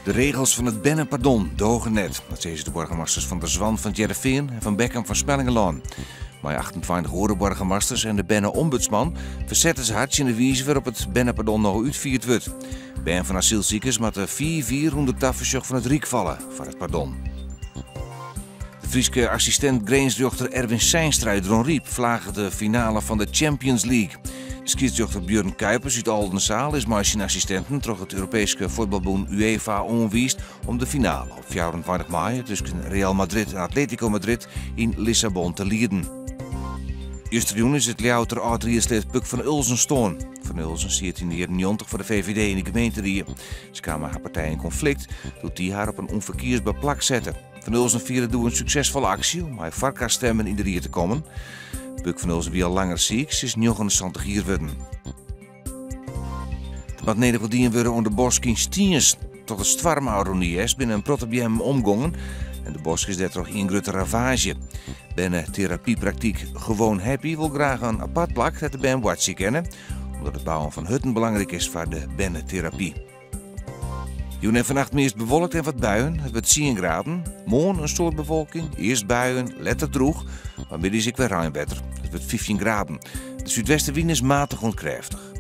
De regels fan it bernepardon doge net. Dat sizze de boargemasters Van der Zwan fan It Hearrenfean en Van Bekkum fan Smellingerlân. Mei 28 oare boargemasters en de berne-ombudsman fersette se har tsjin de wize wêrop it bernepardon no útfierd wurdt. Bern fan asylsikers moatte fiif jier ûnder tafersjoch fan it Ryk falle foar it pardon. De Fryske assistint-grinsrjochter Erwin Seinstra út Dronryp flaget de finale fan de Champions League. Skiedsrjochter Björn Kuipers út Oldenzaal is mei syn assistinten troch it Europeeske fuotbalbûn UEFA oanwiisd om de finale op 24 maaie tusken Real Madrid en Atletico Madrid yn Lissabon te lieden. Justerjûn is it Ljouwerter âld-riedslid Puk van Ulzen stoarn. Van Ulzen siet yn de jierren 90 foar de VVD yn de gemeenterie. Se kaam mei har partij yn konflikt doe't dy har op in ûnferkiesber plak sette. Van Ulzen fierde doe in suksesfolle aksje om mei foarkarstemmen yn de rie te kommen. Puk van Ulzen wie al langer siik, se is 79 jier wurden. Der moat nedich wat dien wurde oan de bosk yn Stiens. Troch de stoarm ôfrûne hjerst binne in protte beammen omgongen en de bosk is dêrtroch ien grutte ravaazje. Berneterapypraktyk Gewoon Happy wol graach in apart plak dêr't de bern boartsje kinne, omdat it bouwen fan hutten belangryk is foar de berneterapy. Jûn en fannacht meast bewolkt en wat buien. It wurdt 10 graden. Moarn in soad bewolking, earst buien, letter drûch, mar middeis ek wer reinwetter. It wurdt 15 graden. De súdwestewyn is matich oant krêftich.